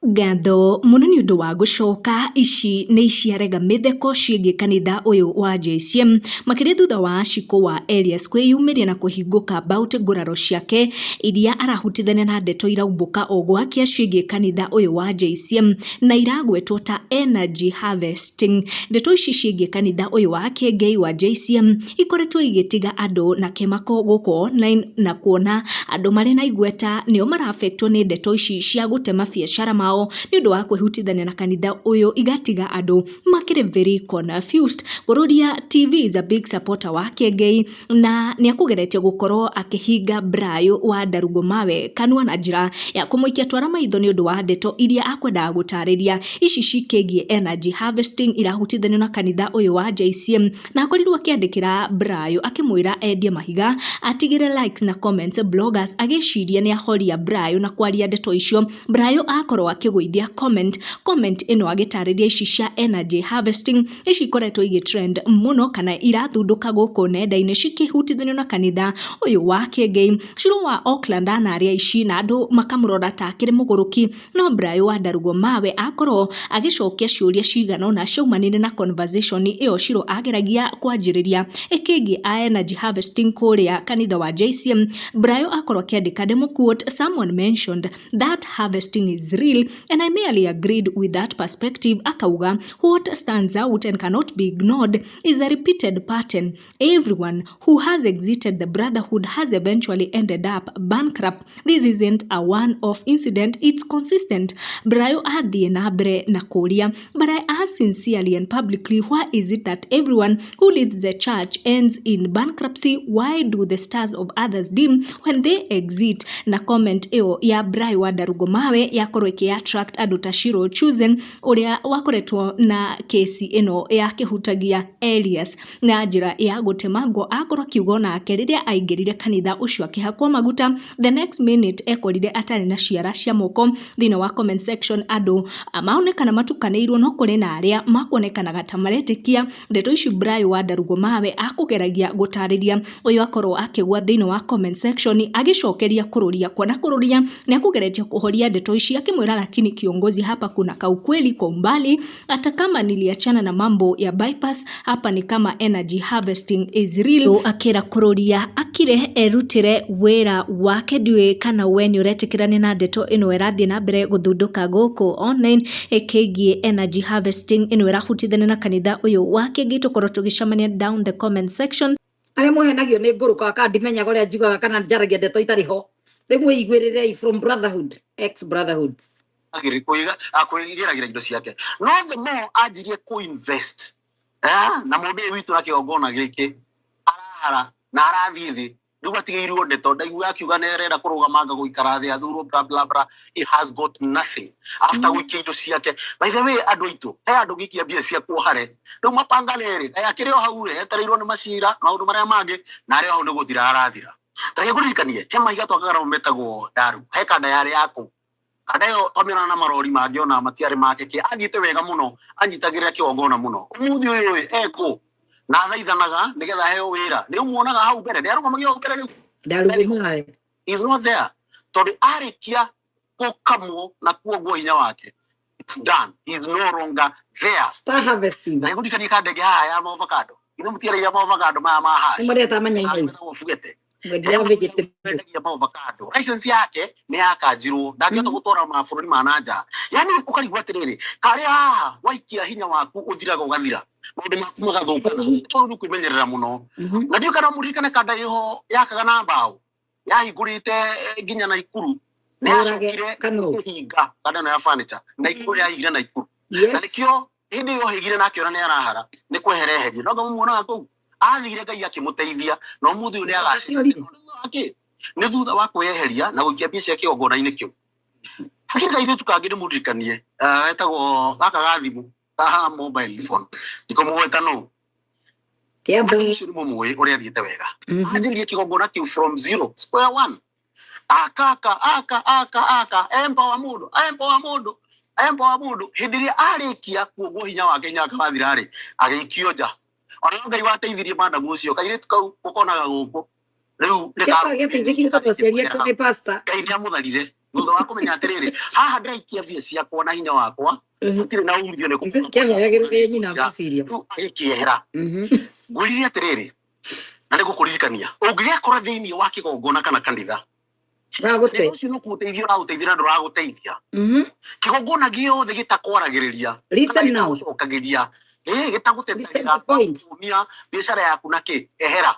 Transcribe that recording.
Ngatho mũno nĩ ũndũ wa gũcoka. Ici nĩ iciarega mĩtheko ciĩgiĩ kanitha ũyũ wa JCM, makĩria thutha wa Ashiko wa Elias kwĩyumĩria na kũhingũka about nguraro ciake iria arahutithania na ndeto iraumbũka o gwakĩa ciĩgiĩ kanitha ũyũ wa JCM na iragwetwo ta energy harvesting. Ndeto ici ciĩgiĩ kanitha ũyũ wa Kĩengei wa JCM ikoretwo igĩtiga andũ na kĩmako gũkũ online na kuona andũ marĩ na igweta nĩo marafectwo nĩ ndeto ici cia gũtema biacara mao nĩ ũndũ wa kwĩhutithania na kanitha ũyũ, igatiga andũ makĩrĩ very confused. Kururia TV is a big supporter wa Kĩengei na nĩ akũgeretie gũkorwo akĩhinga Brayo wa Ndarugo Mawe kanua na njĩra ya kũmũikia twara maitho nĩ ũndũ wa ndeto iria akwendaga gũtarĩria ici cikĩgiĩ energy harvesting irahutithanio na kanitha ũyũ wa JCM, na akorirwo akĩandĩkĩra Brayo akĩmwĩra endie mahiga atigĩre likes na comments bloggers, agĩciria nĩ ahoria Brayo na kwaria ndeto icio. Brayo akorwo akĩgũithia comment ĩno agĩtarĩria ici cia energy harvesting ici ikoretwo igĩtrend mũno kana irathundũka gũkũ nenda-inĩ cikĩhutithanio na kanitha ũyũ wa Kĩengei. Ciro wa Auckland anaria ici na andũ makamũrora ta akĩrĩ mũgũrũki, no Brayo wa Ndarugo Mawe akorwo agĩcokia ciũria cigana ũna ciaumanire na conversation ĩyo Ciro ageragia kwanjĩrĩria ĩkĩgiĩ a energy harvesting kũrĩa kanitha wa JCM. Brayo akorwo akĩandĩka, ndĩmũ-quote, "Someone mentioned that harvesting is real and I merely agreed with that perspective." Akauga, "What stands out and cannot be ignored is a repeated pattern. Everyone who has exited the brotherhood has eventually ended up bankrupt. This isn't a one-off incident, it's consistent." Brayo athiĩ na mbere na kũũria, "But I ask sincerely and publicly, why is it that everyone who leaves the church ends in bankruptcy? Why do the stars of others dim when they exit?" Na comment ĩyo ya Brayo wa Ndarugo Mawe yakorwo ĩkĩ attract andũ ta Shiro Chosen, ũrĩa wakoretwo na kesi ĩno yakĩhutagia Elias na njĩra ya gũtemangwo. Akorwo akiuga onake rĩrĩa aingĩrire kanitha ũcio akĩhakwo maguta, the next minute ekorire atarĩ na ciara cia moko. Thĩinĩ wa comment section andũ maonekana matukanĩirwo, no kũrĩ na arĩa makuonekanaga ta maretĩkia ndeto ici Brayo wa Ndarugo Mawe akũgeragia gũtarĩria. Ũyũ akorwo akĩgwa thĩinĩ wa comment section agĩcokeria kũrũria, kuona kũrũria nĩ akũgeretie kũhoria ndeto ici akĩmwĩra, "Lakini kiongozi, hapa kuna kaukweli kwa umbali. Hata kama niliachana na mambo ya bypass, hapa ni kama energy harvesting is real." Akĩra kũrũria akire erutĩre wĩra wake. Ndiũĩ kana we nĩ ũretĩkĩrania na ndeto ĩno ĩrathiĩ na mbere gũthundũka gũkũ online ĩkĩgiĩ energy harvesting ĩno ĩrahutithania na kanitha ũyũ wa Kĩengei. Tũkorwo tũgĩcemania down the comment section. Arĩa mwehenagio nĩ ngũrũka kana ndimenyaga ũrĩa njugaga kana njaragia ndeto itarĩ ho, rĩu mwĩiguĩrĩrei from brotherhood, ex brotherhoods. Kwĩgĩragĩra indo ciake, no the more anjirie kũ-invest na mũndũ ũyũ witũ na kĩgongona gĩkĩ arahara na arathiĩ thĩ. Rĩu atigĩirwo ndeto ndaigua akiuga nĩ arenda kũrũgamanga gũikara thĩ athurwo, bla bla bla. It has got nothing after gũikia indo ciake. By the way, andũ aitũ, he andũ gĩikia mbia ciakwo hare rĩu mapanga rĩrĩ kaĩ akĩrĩ o hau rĩ etereirwo nĩ macira maũndũ marĩa mangĩ na arĩ o hau nĩ gũthira arathira. Tareke ngũririkanie, he mahiga twakaga namo metagwo ndaru, he kanda yarĩ yaku, kanda ĩyo twamĩona na marori mangĩ ona matiarĩ make kĩ athiĩte wega mũno, anyitagĩrĩra kĩgongona mũno. Ũmũthĩ ũyũ ĩ ekũ na athaithanaga nĩgetha aheo wĩra? Nĩ ũmuonaga hau mbere? Nĩ arũgamagia hau mbere rĩu? Ndarugu Mawe. Is not there tondũ arĩkia gũkamwo na kuongwo hinya wake, it's done, he is no longer there. Star harvesting. Na ngũririkanie kanda ĩngĩ haha ya maovacado. Ithe mũtiaragia maovacado maya ma nĩ haci marĩa tamanyainai bugete mwendia wa vegetable. Endagia maovacado, license yake nĩ yakanjirwo, ndangĩhota gũtwara mabũrũri ma na nja. Yani ũkarigwo atĩrĩrĩ, karĩ haha waikia hinya waku ũthiraga, ũgathira, maũndũ maku magathũka, tondũ nĩ kwĩmenyerera mũno. Na ndiũ kana mũririkane kanda ĩho yakaga na mbaũ yahingũrĩte nginya Naikuru, nĩ Mũrage yacokire kanũ. kũhinga kanda ĩno ya furniture Naikuru, yahingire Naikuru na nĩkĩo hĩndĩ ĩyo hĩgire na akĩona nĩ arahara nĩ kwehereherie no ngamuonaga kũu athire. Ngai akĩmũteithia na ũmũthĩ ũyũ nĩ agacĩra. Nĩ thutha wa kwĩyeheria na gũikia mbia cia kĩgongona-inĩ kĩu. Hakĩrĩ kairĩtu kangĩ nĩ mũririkanie, getagwo gaka ga thimũ ka mobile phone, ndikũmũgweta nũ. Kiambu. Ũcio nĩ mũmũĩ ũrĩa athiĩte wega. Anjĩrĩrie kĩgongona kĩu from zero, square one, aka aka aka aka aka empower mũndũ, empower mũndũ, empower mũndũ. Hĩndĩ ĩrĩa arĩkia kuongwo hinya wake, hinya wake wathira rĩ, agĩikio nja. Ona no Ngai wateithirie madamu ũcio, kairĩtu kau ũkonaga gũkũ rĩu nĩ Kĩamba gĩateithĩkire tondũ aciari ake nĩ pastor. Ngai nĩ amũtharire. Thutha wa kũmenya atĩrĩrĩ, haha ndĩraikia mbia ciakwa na hinya wakwa, hatirĩ na umithio nĩ Kĩahoyagĩrwo nĩ nyina ngwĩciria. Rĩu agĩkĩehera. Ngwĩrire atĩrĩrĩ, na nĩ ngũkũririkania, ũngĩgekora thĩinĩ wa kĩgongona kana kanitha, Ragũte. kanitha ũcio nĩ kũgũteithia ũragũteithia na ndũragũteithia. Kĩgongona gĩothe gĩtakwaragĩrĩria kana Listen now. gĩtagũcokagĩria, Listen gĩtagũtetagĩra the point. kumia biacara yaku na kĩ, ehera.